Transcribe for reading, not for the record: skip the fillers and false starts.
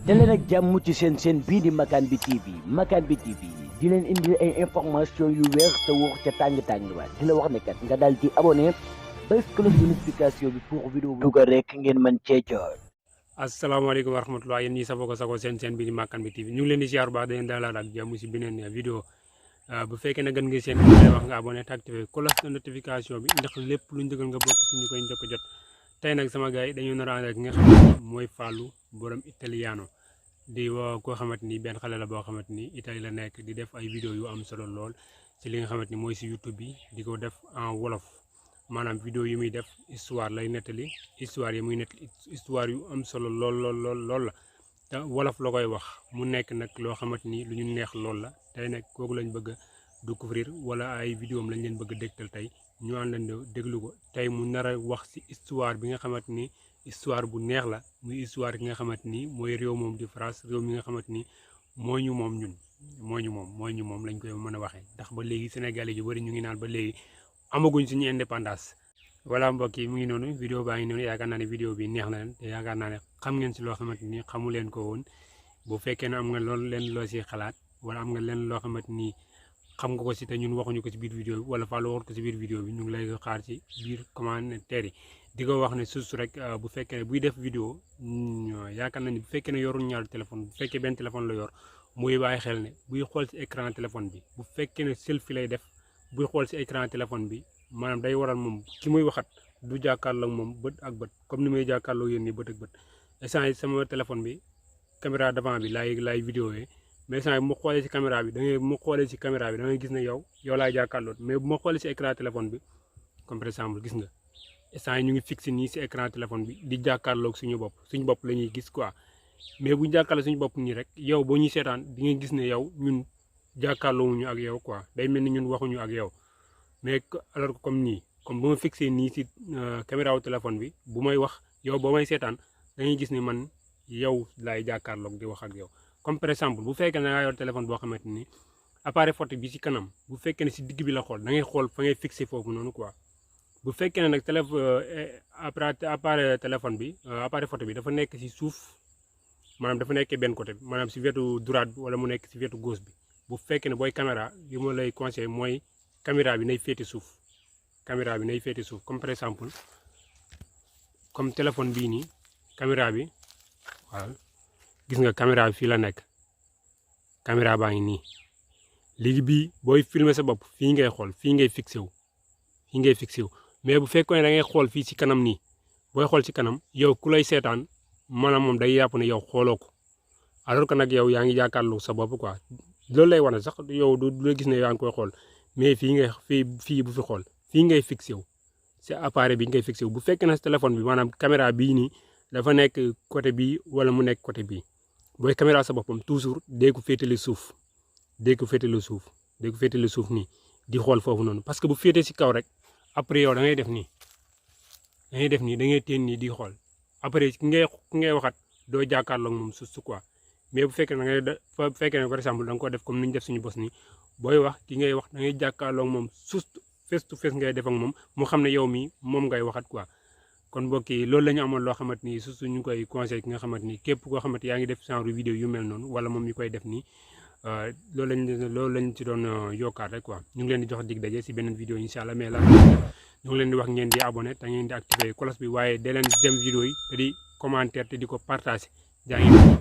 daleen ak jàmm ci seen bii di Makane bi TV Makane bi TV di leen indi ay information yu wér te wóor ca tàng-tàng ba di la wax ne kat nga daal di abonné bés cloche de notification bi pour vidéo bu dugal rek ngeen mën cee jot. asalaamaaleykum wa rahmatulah yéen ñi safoo ko sago seen bii di Makane bi TV ñu ngi leen di ziar bu baax dañu dalal ak jàmm si beneen vidéo bu fekkee ne gën nga seen lay wax nga abonné te activé cloche de notification bi ndax lépp luñ dëggal nga bokk si ñu koy njëkk a jot. tey nag sama gars yi dañu nar a ànd ak nga xam ne mooy Fallou borom Italiano di koo xamante ni benn xale la boo xamante ni Italie la nekk di def ay vidéo yu am solo lool ci li nga xamante ni mooy si YouTube bi di ko def en wolof maanaam vidéo yi muy def histoire lay nettali histoire yi muy nettali histoire yu am solo lool la te wolof la koy wax mu nekk nag loo xamante ni lu ñu neex lool la tey nag kooku lañ bëgg a découvrir wala ay vidéo am lañ leen bëgg a dégtal tey ñu àndandoo déglu ko tey mu nar a wax ci histoire bi nga xamante ni histoire bu neex la muy histoire bi nga xamante ni mooy réew moom di France réew mi nga xamante ni moo ñu moom ñun moo ñu moom lañ koy mën a waxee ndax ba léegi Sénégalais yu bari ñu ngi naan ba léegi amaguñ suñu indépendance. voilà mbokk yi mu ngi noonu vidéo baa ngi noonu yaakaar naa ne vidéo bi neex na leen te yaakaar naa ne xam ngeen ci loo xamante ni xamu leen ko woon bu fekkee ne am nga loolu leen loo ci xalaat wala am nga leen loo xamante ni xam nga ko ci te ñun waxuñu ko ci biir vidéo bi wala Fallou waxut ko ci biir vidéo bi ñu ngi lay xaar ci biir commentaire yi di ko wax ne suuf rek bu fekkee ne buy def vidéo yaakaar naa ni bu fekkee ne yorul ñaari téléphone bu fekkee benn téléphone la yor muy bàyyi xel ne buy xool ci écran téléphone bi bu fekkee ne selfie lay def buy xool ci écran téléphone bi maanaam day waral moom ki muy waxat du jàkkaarloo ak moom bët ak bët comme ni muy jàkkaarloo yéen nii bët ak bët instant yi sama téléphone bi caméra devant bi laay vidéo mais instant yi bu ma xoolee ci caméra bi da ngay gis ne yow laay jàkkaarloo mais bu ma xoolee ci écran téléphone bi comme par exemple gis nga instant yi ñu ngi fixé nii ci écran téléphone bi di jàkkaarloog suñu bopp la ñuy gis quoi mais bu ñu jàkkaarloo suñu bopp nii rek yow boo ñuy seetaan di nga gis ne yow ñun jàkkaarloowuñu ak yow quoi day mel ni ñun waxuñu ak yow mais alors que comme nii comme bu ma fixé nii ci caméra wu téléphone bi bu may wax yow boo may seetaan da ngay gis ne man yow laay jàkkaarloog di wax ak yow. comme par exemple bu fekkee ne da ngaa yor téléphone boo xamante ni appareil photo bi ci kanam bu fekkee ne ci digg bi la xool da ngay xool fa ngay fixé foofu noonu quoi bu fekkee ne nag appareil téléphone bi appareil photo bi dafa nekk ci suuf maanaam dafa nekkee benn côté bi maanaam ci wetu droite bi wala mu nekk ci wetu gauche bi bu fekkee ne booy caméra li ma lay conseillé mooy caméra bi nay féete suuf comme par exemple comme téléphone bii nii caméra bi waaw gis nga caméra bi fii la nekk caméra baa ngi nii léegi bii booy filmer sa bopp fii ngay xool fii ngay fixé wu mais bu fekkoon ne da ngay xool fii ci kanam nii booy xool ci kanam yow ku lay seetaan maanaam moom day yàpp ne yow xooloo ko alors que nag yow yaa ngi jàkkaarloo sa bopp quoi loolu lay wane sax yow du la gis ne yaa ngi koy xool mais fii bu fi xool fii ngay fixé wu ci appareil bi ngay fixé wu bu fekkee ne sa téléphone bi maanaam caméra bii nii dafa nekk côté bii wala mu nekk côté bii booy caméra sa boppam toujours dee ko féetale suuf nii di xool foofu noonu parce que bu féetee ci kaw rek après yow da ngay def nii da ngay teen nii di xool après ki ngay waxat doo jàkkaarloog moom su quoi mais bu fekkee ne par exemple da nga ko def comme ni ñu def suñu bos nii booy wax ki ngay wax da ngay jàkkaarloog moom face to face ngay def ak moom mu xam ne yow mii moom ngay waxat quoi. kon mbokk yi loolu la ñu amoon loo xamante ni surtout ñu ngi koy conseil ki nga xamante ni képp koo xamante yaa ngi def genre vidéo yu mel noonu wala moom ñu koy def nii loolu lañ ci doon yokkaat rek quoi ñu ngi leen di jox dig daje si beneen vidéo incha allah mais la ñu ngi leen di wax ngeen di abonné te ngeen di activer cloche bi waaye da leen di j'aime vidéo yi te di commentaire te di ko partager jaa ngi